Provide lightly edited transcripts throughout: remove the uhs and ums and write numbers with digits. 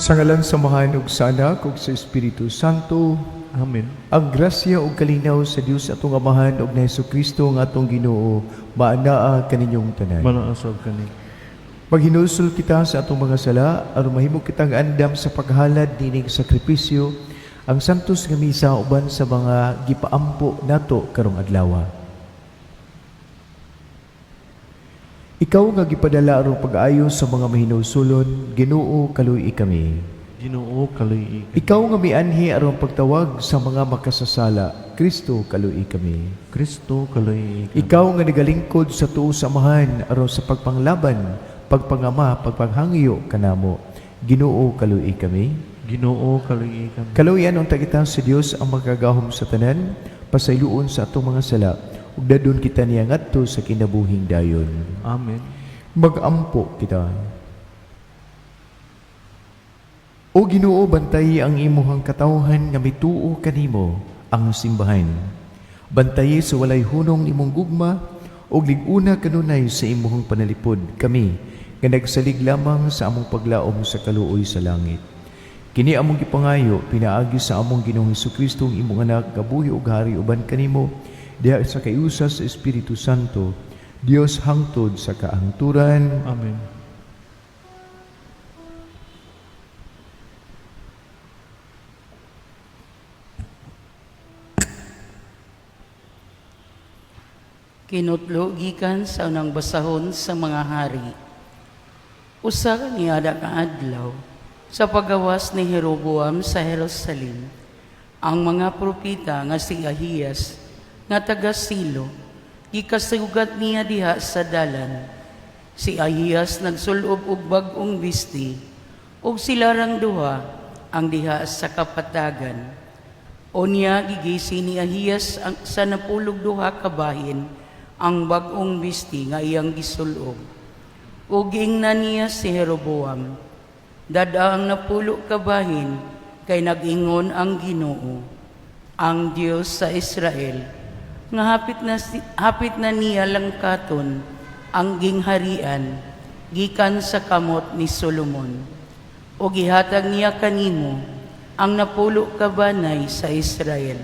Sa ngalan sa Amahan ug sa Anak ug sa Espiritu Santo. Amen. Ang grasya ug kalinaw sa Dios atong Amahan ug ni Kristo nga atong Ginoo maanaa kaninyong tanan. Manaa sab kani. Maghinulsol kita sa atong mga sala aron mahimo kitang andam sa paghalad nining sakripisyo, ang santos nga misa, uban sa mga gipaampo nato karong adlaw. Ikaw nga gipadala aron pag-ayo sa mga mahinulsulon, Ginoo, kaluy kami. Ginoo, kaluy kami. Ikaw nga mianhi aron pagtawag sa mga makasasala, Kristo, kaluy kami. Kristo, kaluy kami. Ikaw nga nagalingkod sa tuo sa Amahan aron sa pagpanglaban, pagpangama, pagpanghangyo kanamo, Ginoo, kaluy kami. Ginoo, kaluy kami. Kaluyan unta kita sa Dios ang makagagahom sa tanan, pasayloon sa atong mga sala, ug dadon kita niya ngadto sa kinabuhing dayon. Amen. Magampo kita. O Ginoo, bantayi ang imuhang katawhan nga mituo kanimo, ang simbahan. Bantayi sa walay hunong imong gugma ug lig-una kanunay sa imuhang panalipod kami nga nagsalig lamang sa among paglaom sa kaluoy sa langit. Kini among gipangayo pinaagi sa among Ginoong Hesukristo, ang imong anak, gabuhi ug hari uban kanimo diha sa kaiusa sa Espiritu Santo, Dios hangtod sa kaangturan. Amen. Kinutlo gikan sa unang basahon sa mga hari. Usa ka niada ka adlaw sa pagawas ni Jeroboam sa Jerusalem, ang mga propeta nga si Ahiyas nga taga Silo gikasugat niya diha sa dalan. Si Ahiyas nagsulob og bag-ong bisti ug sila rang duha ang diha sa kapatagan. Unya gigisi ni Ahiyas ang, sa 92 ka bahin ang bag-ong bisti nga iyang gisulob. Ug giingnan niya si Jeroboam, "Dad-a ang 10 ka bahin, kay nag-ingon ang Ginoo, ang Dios sa Israel, nga hapit na niya langkaton ang gingharian gikan sa kamot ni Solomon. O gihatag niya kanimo ang 10 ka banay sa Israel.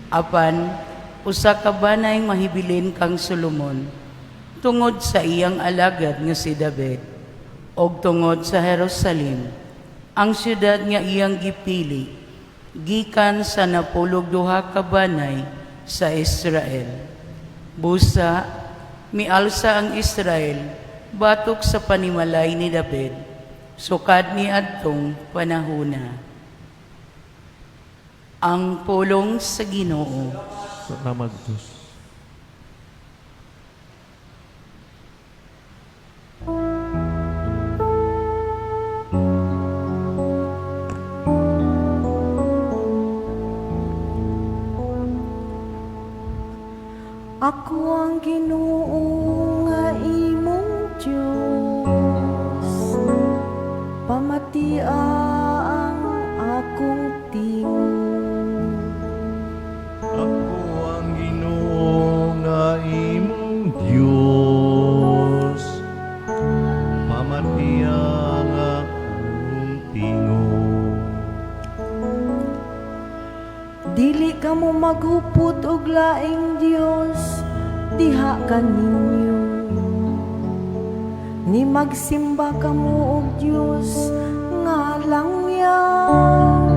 Apan usa ka banay mahibilin kang Solomon tungod sa iyang alagad nga si David og tungod sa Jerusalem, ang syudad nga iyang gipili gikan sa 12 ka banay sa Israel." Busa, mialsa ang Israel batok sa panimalay ni David, sukad ni adtong panahuna. Ang pulong sa Ginoo. Salamat, Diyos. Ako ang Ginoo nga imong Dios. Pamatia ang akong tingog. Ako ang Ginoo nga imong Dios. Pamatia ang akong tingog. Dili kamo maghupot og laing Dios diha kaninyo. Ni magsimba kamo og Dios nga langyaw.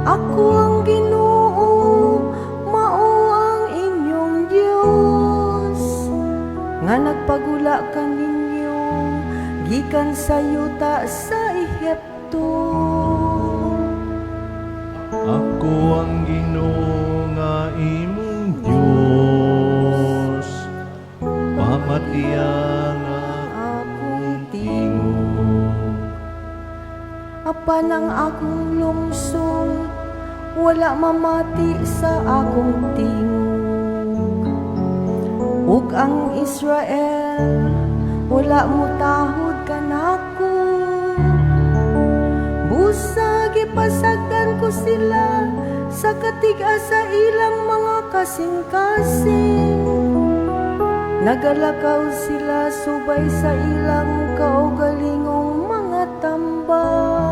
Ako ang Ginoo, mao ang inyong Dios, nga nagpagula kaninyo gikan sa yuta sa Ehipto. Ako ang Ginoo nga imong Dios. Pamatia ang akong akong tingog. tingog. Apan ang akong lungsong wala mamati sa akong tingog. Ug ang Israel wala mutahod kanako. Busa gipasagdan ko sila sa katig-a sa ilang mga kasing-kasing. Nagalakaw sila subay sa ilang kaugalingong mga tambal.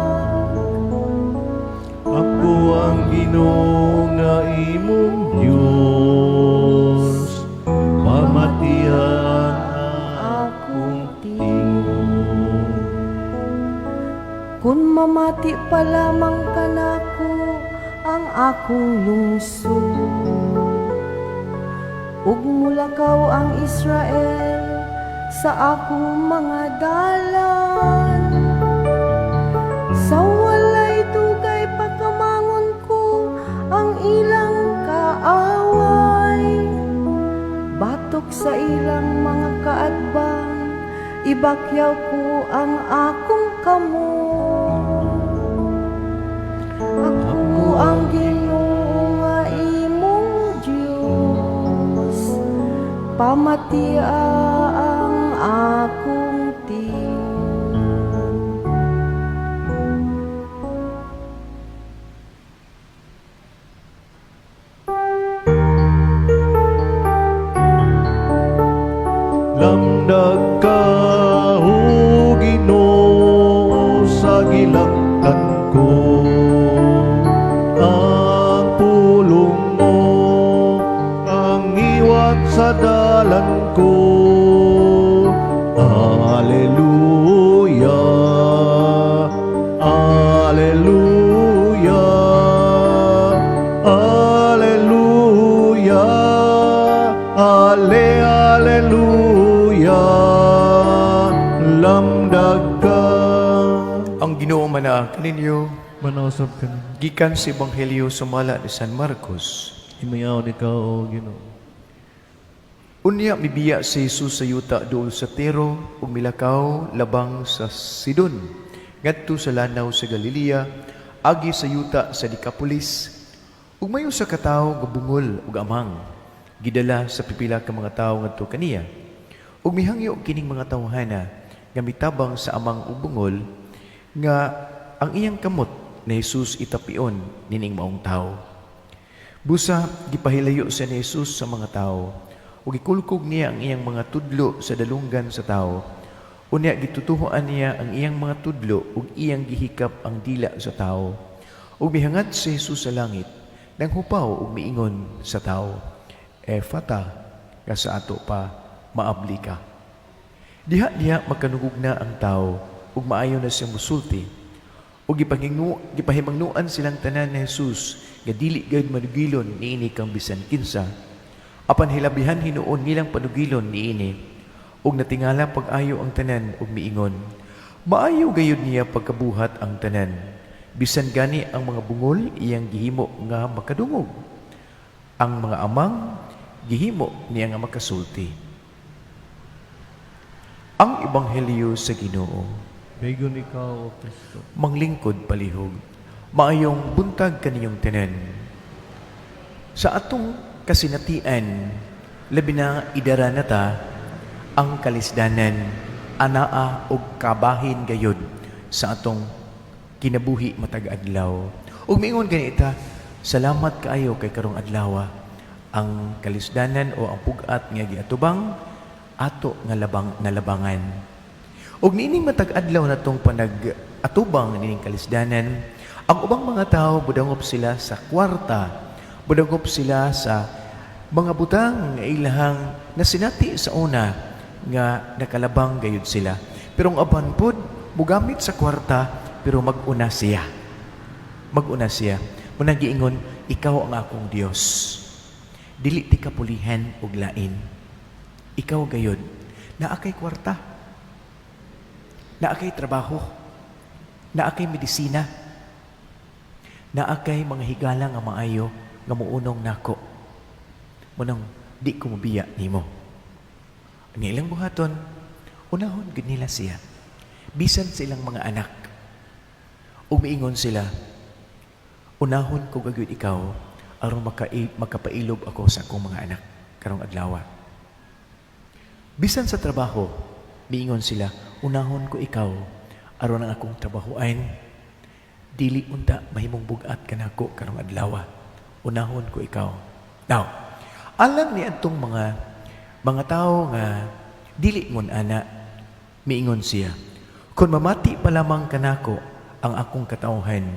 Ginoo nga imong Dios. Pamatian ang akong tingog. Kung mamati pa lamang kanako ang akong lungsod, ug mulakaw ang Israel sa akong mga dalan. Sa walay dugay, pakamangon ko ang ilang kaaway. Batok sa ilang mga kaatbang, ibakyaw ko ang akong kamot. Ako ang Ginoo nga imong Dios. Pamatia ang akong tingog. Lamdag ka, O Ginoo, sa gilaktan ko. Ang pulong mo ang iwat sa dalan ko. Alleluia, Alleluia, Alleluia, Ale, Alleluia, lamdag ka. Ang Ginoo manaa kaninyo. Manausap ka ninyo. Gikan sa Ebanghelyo sumala ni San Marcos. Himayaon ikaw, O Ginoo. Unya mibiya si Jesus sa yuta duol sa Tiro ug milakaw labang sa Sidon ngadto sa lanaw sa Galilea, agi sa yuta sa Decapolis. Ug may usa ka tawo nga bungol ug amang gidala sa pipila ka mga tawo ngadto kaniya. Ug mihangyo kining mga tawhana nga mitabang sa amang ug bungol nga ang iyang kamot ni Jesus itapion nining maong tawo. Busa gipahilayo sa ni Jesus sa mga tao ug gikulkog niya ang iyang mga tudlo sa dalunggan sa tao. Unya gitutuhoan niya ang iyang mga tudlo ug iyang gihikap ang dila sa tao. Ug mihangad si Jesus sa langit, nang hupaw ug miingon sa tao, "Efata," nga sa ato pa, "Maabli ka." Diha diha makanugog na ang tao ug maayo na siya musulti. Ug gipahimangnuan silang tanan ni Jesus nga dili gayud manugilon niini kang bisan kinsa. Apan hilabihan hinuon nilang panugilon niini. Ug natingala pag-ayo ang tanan ug miingon, "Maayo gayud niya pagkabuhat ang tanan. Bisan gani ang mga bungol iyang gihimo nga makadungog. Ang mga amang gihimo niya nga makasulti." Ang Ebanghelyo sa Ginoo. Dayon ikaw, O Kristo. Manglingkod palihog. Maayong buntag kaninyong tanan. Sa atong kasinatian, labi na idara na ta, ang kalisdanan, anaa og kabahin gayod sa atong kinabuhi matag adlaw. Ug miingon gani ita, salamat kaayo kay karong adlaw ang kalisdanan o ang pugat nga giatubang ato nga labang nalabangan. Ug niining matag adlaw na tong panag-atubang nining kalisdanan, ang ubang mga tao budangop sila sa kwarta, budangop sila sa mga butang nga ilahang nasinati sa una nga nakalabang gayud sila. Pero ang uban pod mugamit sa kwarta, pero mag-una siya. Mag-una siya. Munang giingon, "Ikaw ang akong Dios. Dili ti kapulihan og lain. Ikaw gayud." Naa kay kwarta. Naa kay trabaho. Naa kay medisina. Naa kay mga higala nga maayo nga muunong nako. Munang di ko mobiya nimo. Ang ilang buhaton, unahon gud nila siya. Bisan sa ilang mga anak. Ug miingon sila, "Unahon ko gayud ikaw aron makapailob ako sa akong mga anak karong adlaw." Bisan sa trabaho, miingon sila, "Unahon ko ikaw aron ang akong trabahoan dili unta mahimong bugat kanako karong adlaw. Unahon ko ikaw." Now, alang ni atong mga tao nga dili ngon ana, miingon siya, "Kung mamati pa lamang kanako ang akong katawhan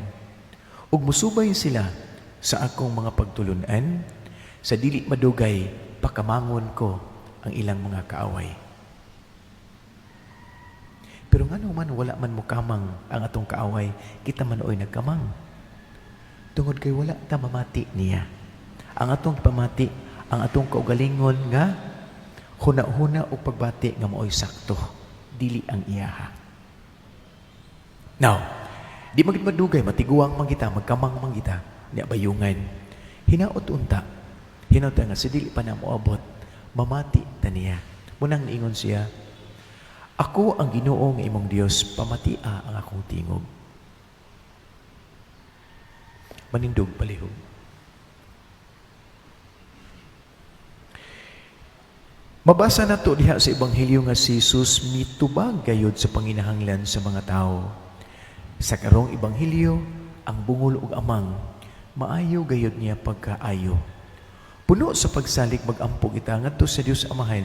ug musubay sila Sa akong mga pagtulunan, sa dili madugay, pakamangon ko ang ilang mga kaaway. Pero ngano man wala man mukamang ang atong kaaway, kita man oy nagkamang. Tungod kay wala ta mamati niya. Ang atong pamati, ang atong kaugalingon nga huna-huna o pagbati nga maoy sakto, dili ang iyaha. Now, di magid madugay, matiguang man kita, magkamang man kita, niya bayungan. Hinaot unta, hinaot nga sa dili pa na moabot, mamati ta niya. Munang niingon siya, "Ako ang Ginoo nga imong Dios, pamatia ang akong tingog." Manindog palihog. Mabasa nato diha sa ebanghelyo nga si Jesus mitubag gayod sa panginahanglan sa mga tao. Sa karong ebanghelyo, ang bungol ug amang maayo gayod niya pagkaayo. Puno sa pagsalig magampo kita ngadto sa Dios Amahan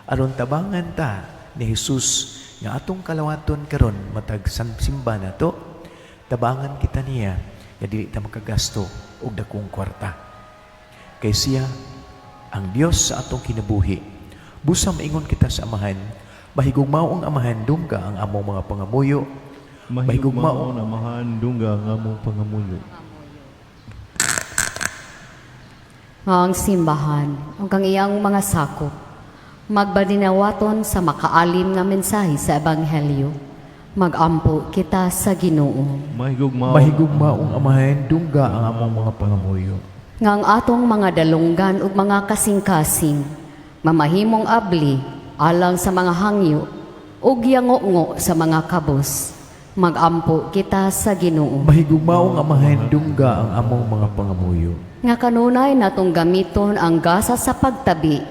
aron tabangan ta ni Jesus nga atong kalawaton karon matag simba nato, tabangan kita niya nga dili ta makagasto og dakong kwarta. Kay siya ang Dios sa atong kinabuhi. Busa maingon kita sa Amahan, mahigugmaong Amahan, dungga ang among mga pangamuyo. Mahigugmaon Amahan, dungga ang among pangamuyo. Nga ang simbahan ug ang iyang mga sakop magbadinawaton sa makaalim nga mensahe sa ebanghelyo. Magampo kita sa Ginoo. Mahigugmaon, Mahigugmaong Amahan, dungga ang among mga pangamuyo. Nga ang atong mga dalunggan ug mga kasing-kasing mamahimong abli alang sa mga hangyo ug yango-ngo sa mga kabos. Magampo kita sa Ginoo. Mahigugmaong Amahan, dungga ang among mga pangamuyo. Nga kanunay natong gamiton ang gasa sa pagtabi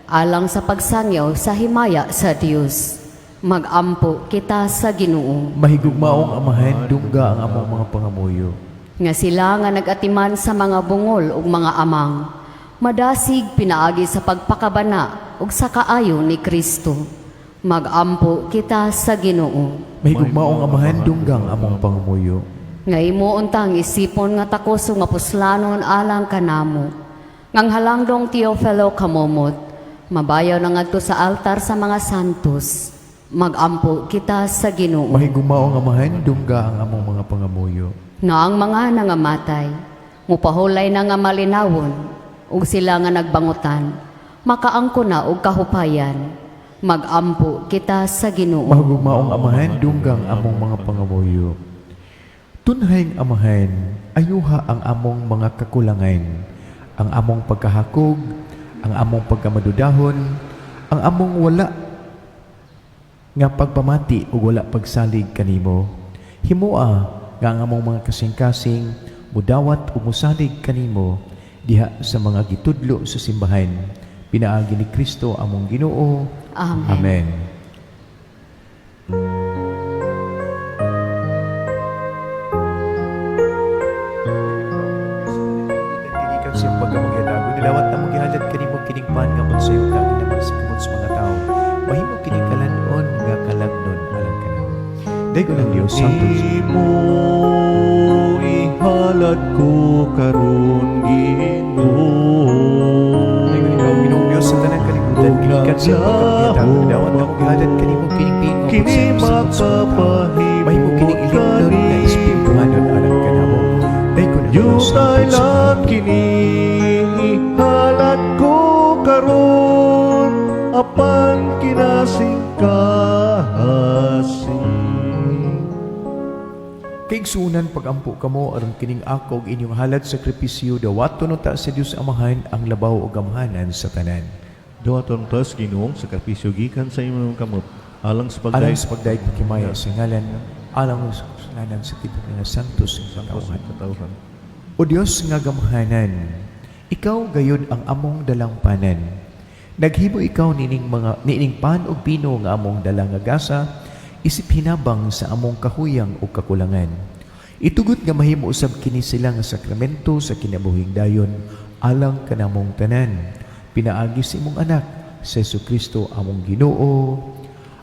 alang sa pagsangyaw sa himaya sa Dios. Magampo kita sa Ginoo. Mahigugmaong Amahan, dungga ang among mga pangamuyo. Nga sila nga nagatiman sa mga bungol ug mga amang, madasig pinaagi sa pagpakabana ug sa kaayo ni Kristo. Magampo kita sa Ginoo. Mahigugmaong Amahan, dungga ang among pangamuyo. Nga imo untang isipon nga takos nga puslanon alang kanamo. Ngang halangdong Teofilo kamomot, mabayaw na ngadto sa altar sa mga santos. Magampo kita sa Ginoo. Mahigugmaong Amahan, dungga ang among mga pangamuyo. Nga ang mga nangamatay, mupahulay na nga malinawon, ug sila nga nagbangutan, makaangko na og kahupayan. Magampo kita sa Ginoo. Mahigugmaong Amahan, dungga ang among mga pangamuyo. Tunhayng Amahan, ayuha ang among mga kakulangan, ang among pagkahakog, ang among pagkamadudahon, ang among wala nga pagpamati ug wala pagsalig kanimo. Himoa nga ang among mga kasing-kasing mudawat ug musalig kanimo diha sa mga gitudlo sa simbahan. Pinaagi ni Kristo among Ginoo. Amen. Amen. Kinikan siyang pagkamaghadago, nilawat na mong gihalad kanimo kining pan nga magsayod ka ginamang sa kamot sa mga tao. Mahimo kini kalanon nga kalagnon alang kanamo. Daygon ang Dios Santo. Imo ihalad ko karon Ginoo. Daygon ikaw Ginoong Dios sa tanang kalibutan, kinikan siyang pagkamaghadago, nilawat na mong gihalad kanimo kining pan nga Kini magsayod sa kamot sa mga tao. Mahimo kining makapahimot ilimnon nga espirituhanon alang kanamo. Daygon ang Dios Yutay Santo sa lang kini ihalad ko karon apan kinasingkasing. Kaigsunan pagampo kamo aron kining ako og inyong halad sakripisyo dawaton unta sa Dios Amahan ang labaw og gamhanan sa tanan. Duhaton tas Ginoong sakripisyo gikan sa imong kamot alang sa Alang pagdayeg sa pagdayeg pakimaya sa ngalan, alang sa kasalanan sa tibok nga santos nga santos katawhan. nga katawhan. O Dios nga gamhanan, ikaw gayud ang among dalampanan. Naghimo ikaw nining mga nining pan ug pino nga among dala nga gasa isip hinabang sa among kahuyang ug kakulangan. Itugot nga mahimo usab kini sila nga sakramento sa kinabuhing dayon alang kanamong tanan. Pinaagi sa imong anak, sa Jesucristo among Ginoo.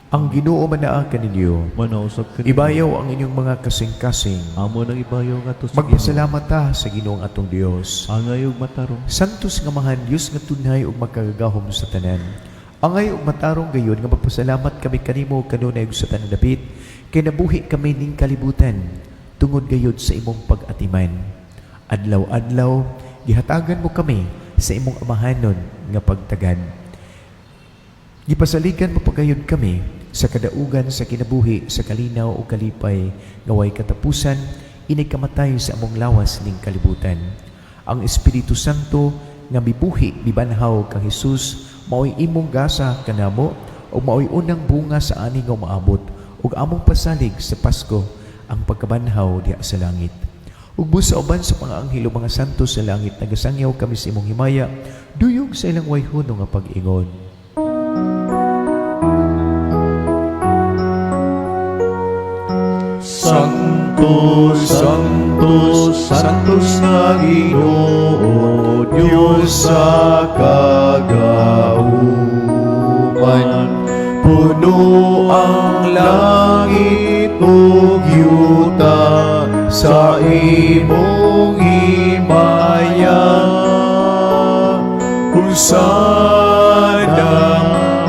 Ang Ginoo manaa kaninyo. Manausab kanimo. Ibayaw ang inyong mga kasing-kasing. Amo nang ibayaw ngadto sa Ginoo. Magpasalamat ta sa Ginoong atong Dios. Angay ug matarong. Santos nga Amahan, Dios nga tunhay ug makagagahom sa tanan. Angay ug matarong gayon nga magpasalamat kami kanimo kanunay ug sa tanan dapit kay nabuhi kami ning kalibutan tungod gayud sa imong pag-atiman. Adlaw-adlaw gihatagan mo kami sa imong amahanon nga pagtagad. Gipasaligan mo pagayon kami sa kadaugan sa kinabuhi sa kalinaw o kalipay nga way katapusan inig kamatay sa among lawas ning kalibutan. Ang Espiritu Santo nga mibuhi mibanhaw kang Hesus maoy imong gasa kanamo ug maoy unang bunga sa ani nga maabot ug among pasalig sa Pasko ang pagkabanhaw diha sa langit. Ug busa uban sa mga anghel ug mga santo sa langit nagasangyaw kami sa imong himaya duyog sa ilang way hunong nga pag-ingon. Santo, Santo, Santos nga Ginoo, Dios sa kagahuman. Puno ang langit ug yuta sa imong himaya. Hosana,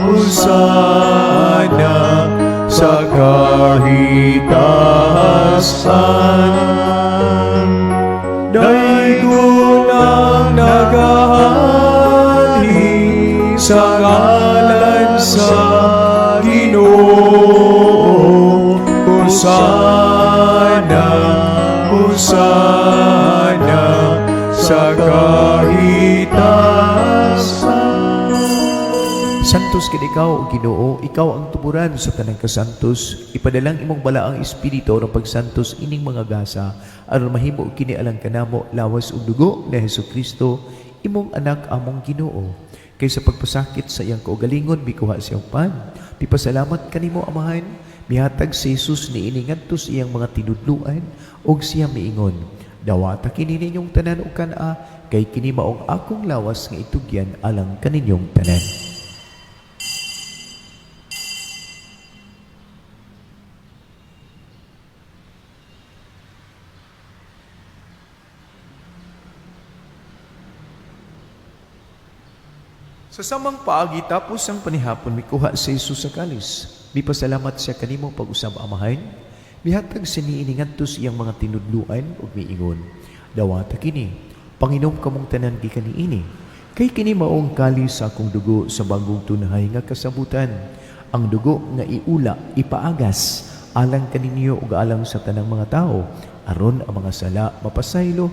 Hosana sa kahitasan. Daygon ang nagahani sa ngalan sa Ginoo. Hosana, Hosana sa kahitasan. Santos kid ikaw, O Ginoo, ikaw ang tuburan sa tanang kasantos. Ipadalang imong balaang espiritu aron pagsantos ining mga gasa aron mahimo kini alang kanamo lawas ug dugo ni Hesukristo, imong anak among Ginoo. Kay sa pagpasakit sa iyang kaugalingon mikuha siya og pan. Pipasalamat kanimo Amahan, mihatag si Jesus niini ngadto sa iyang mga tinudluan ug siya miingon. Dawata kini ninyong tanan ug kan-a kay kini maong akong lawas nga itugyan alang kaninyong tanan. Sa samang paagi tapos ang panihapon mikuha si Jesus sa kalis. Mipasalamat siya kanimo pag-usab Amahan. Mihatag sini ngadto sa iyang mga tinudluan ug miingon. Dawata kini, panginom kamong tanan gikan niini. Kay kini maong kalis sa akong dugo sa bagong tunhay nga kasabutan. Ang dugo nga iula, ipaagas alang kaninyo ug alang sa tanang mga tao aron ang mga sala mapasaylo.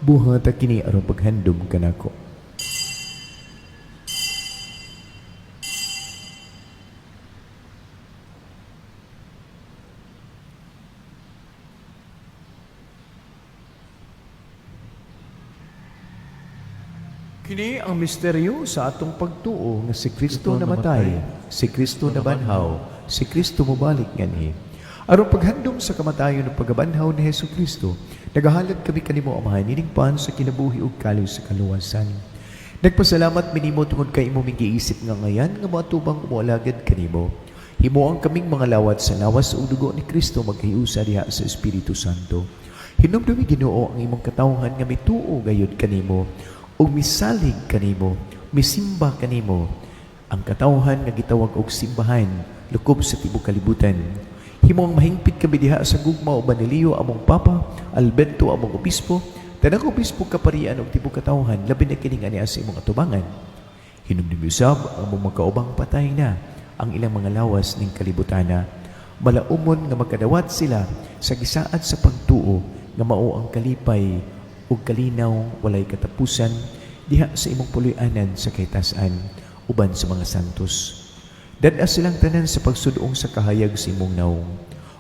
Buhata kini aron paghandom kanako. Kini ang misteryo sa atong pagtuo nga si Kristo namatay, si Kristo nabanhaw, si Kristo mobalik nganhi. Aron paghandom sa kamatayon ug pagkabanhaw ni Hesus Kristo, nagahalad kami kanimo Amahan ining pan sa kinabuhi ug kalos sa kaluwasan. Nagpasalamat minimo tungod kay imo giisip nga ngayan nga moatubang moalagad kanimo. Himuang kaming mga lawat sa lawas ug dugo ni Kristo maghiusa diha sa Espiritu Santo. Hinumdumi Ginoo ang imong katawhan nga mituo gayud kanimo ug misalig kanimo, misimba kanimo. Ang katawhan nga gitawag og simbahan lukob sa tibuok kalibutan. Himo ang mahingpit kami diha sa gugma uban ni Leo among Papa, Alberto among obispo, tanang obispo kaparian og tibuok katawhan labi na kining ania sa imong atubangan. Hinumdumi usab ang among makaubang patay na ang ilang mga lawas ning kalibutana. Malaumon nga magkadawat sila sa gisaad sa pagtuo nga mao ang kalipay ug kalinaw walay katapusan diha sa imong puloy-anan sa kahitasan uban sa mga santos. Dad-a silang tanan sa pagsudong sa kahayag sa imong naong.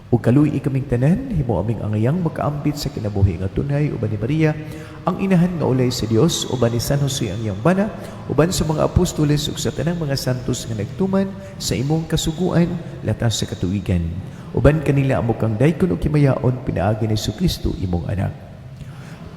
Ug kaluy kaming tanan, himo aming angayang makaambit sa kinabuhi nga tunay uban ni Maria, ang inahan nga ulay sa Dios, uban ni San Jose ang iyang bana, uban sa mga apostoles ug sa tanang mga santos nga nagtuman sa imong kasuguan latas sa katuigan. Uban kanila amo kang daykon ug himayaon pinaagi ni Kristo imong anak.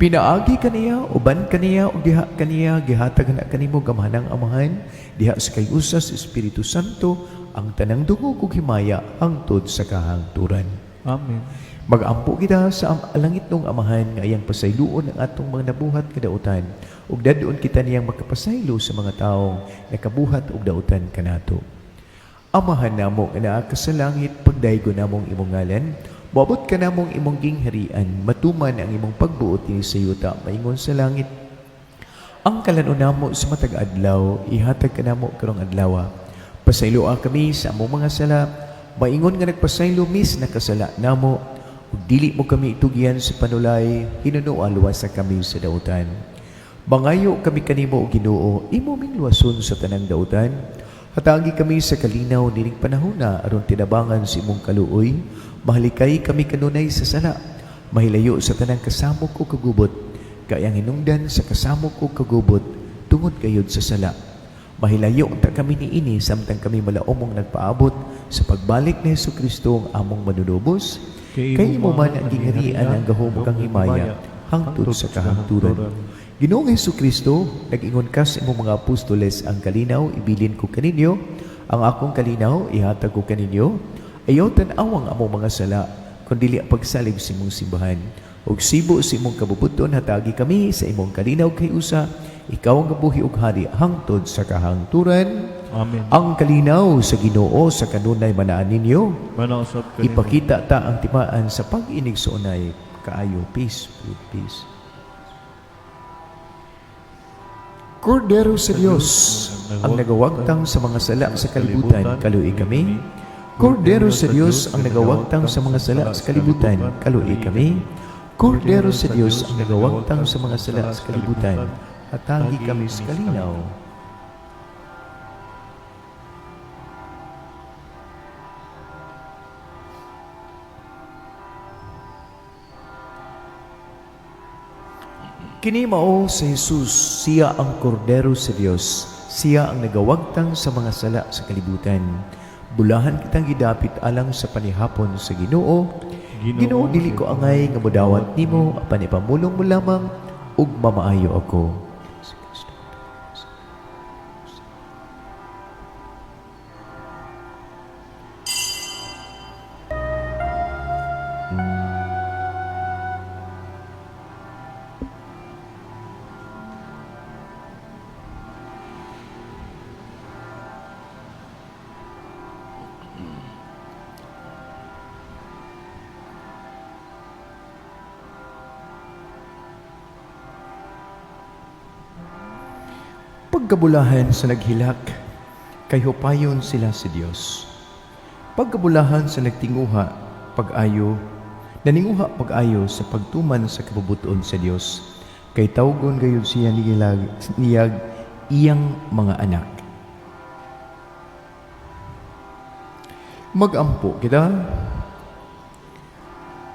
Pinaagi kaniya, uban kaniya, ug diha kaniya, gihatag na kanimo gamhanang Amahan, diha sa kay usas Espiritu Santo, ang tanang dungog ug himaya hangtod sa kahangturan. Amen. Magampo kita sa langitnong Amahan nga iyang pasayloon ang atong mga nabuhat nga dautan ug dad-on kita niyang makapasaylo sa mga taong nakabuhat og dautan kanato. Amahan namo nga naa ka sa langit, pagdaygon namong imong ngalan, moabot ka namong imong gingharian, matuman ang imong pagbuot dinhi sa yuta maingon sa langit. Ang kalan-on namo sa matag adlaw, ihatag kanamo karong adlaw. Pasayloa kami sa among mga sala, maingon nga nagpasaylo mis nakasala namo, ug dili mo kami itugyan sa panulay, hinunoa luwasa kami sa dautan. Mangayo kami kanimo, o Ginoo, imo ming luwason sa tanang dautan. Hatagi kami sa kalinaw nining panahona aron tinabangan sa imong kaluoy, mahalikay kami kanunay sa sala, mahilayo sa tanang kasamok o kagubot, kay ang hinungdan sa kasamok o kagubot tungod gayud sa sala. Mahilayo ta kami niini samtang kami malaumong nagpaabot sa pagbalik ni Hesus Kristo ang among manunubos. Kay imo man ang gingharian, ang gahom ug ang himaya hangtod sa kahangturan. Ginoong Hesus Kristo, nag-ingon ka sa imong mga apostoles, "Ang kalinaw ibilin ko kaninyo, ang akong kalinaw ihatag ko kaninyo. Ayaw tan-awang among mga sala, kundi ang pagsalig sa imong simbahan. Ug sibo sa imong kabubut-on, hatagi kami sa imong kalinaw kay usa, ikaw ang gabuhi ug hari hangtod sa kahangturan." Amen. Ang kalinaw sa Ginoo sa kanunay manaan ninyo. Manausap kanimo. Ipakita ta ang timaan sa pag-inigsuonay kaayo. Peace with peace. Kordero sa Dios, ang nagawagtang sa mga sala sa kalibutan, kaluoyi kami. Kordero sa Dios, ang nagawagtang sa mga sala sa kalibutan, kaluoyi kami. Kordero sa Dios, ang nagawagtang sa mga sala sa kalibutan, hatagi kami sa kalinaw. Kini mao si Jesus, siya ang Kordero sa Dios, siya ang nagawagtang sa mga sala sa kalibutan. Bulahan kitang gidapit alang sa panihapon sa Ginoo. Ginoo, dili ko angay nga modawat nimo, apan ipamulong mo lamang ug mamaayo ako. Pagkabulahan sa naghilak, kay hupayon sila sa Dios. Pagkabulahan sa nagtinguha, pag-ayo, naninguha pag-ayo sa pagtuman sa kabubuton sa Dios, kay tawgon gayud siya nilag, niyag iyang mga anak. Magampo kita.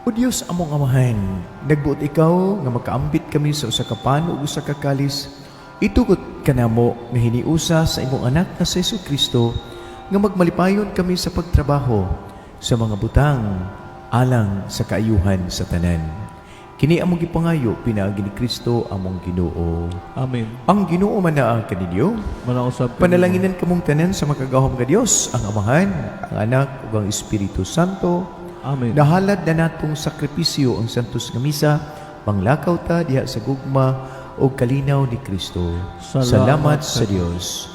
O Dios among Amahan, nagbuot ikaw nga makaambit kami sa usa ka pan ug usa ka kalis. Itugot kanamo nga hiniusa sa imong anak nga si Hesus Kristo nga magmalipayon kami sa pagtrabaho sa mga butang alang sa kaayuhan sa tanan. Kini among gipangayo pinaagi ni Kristo among Ginoo. Amen. Ang Ginoo manaa kaninyo. Manausap kanimo. Panalanginan kamong tanan sa makagagahom nga Dios, ang Amahan, ang Anak ug ang Espiritu Santo. Amen. Nahalad na natong sakripisyo ang Santos nga Misa, manglakaw ta diha sa gugma ug kalinaw ni Kristo. Salamat Salamat sa sa Dios.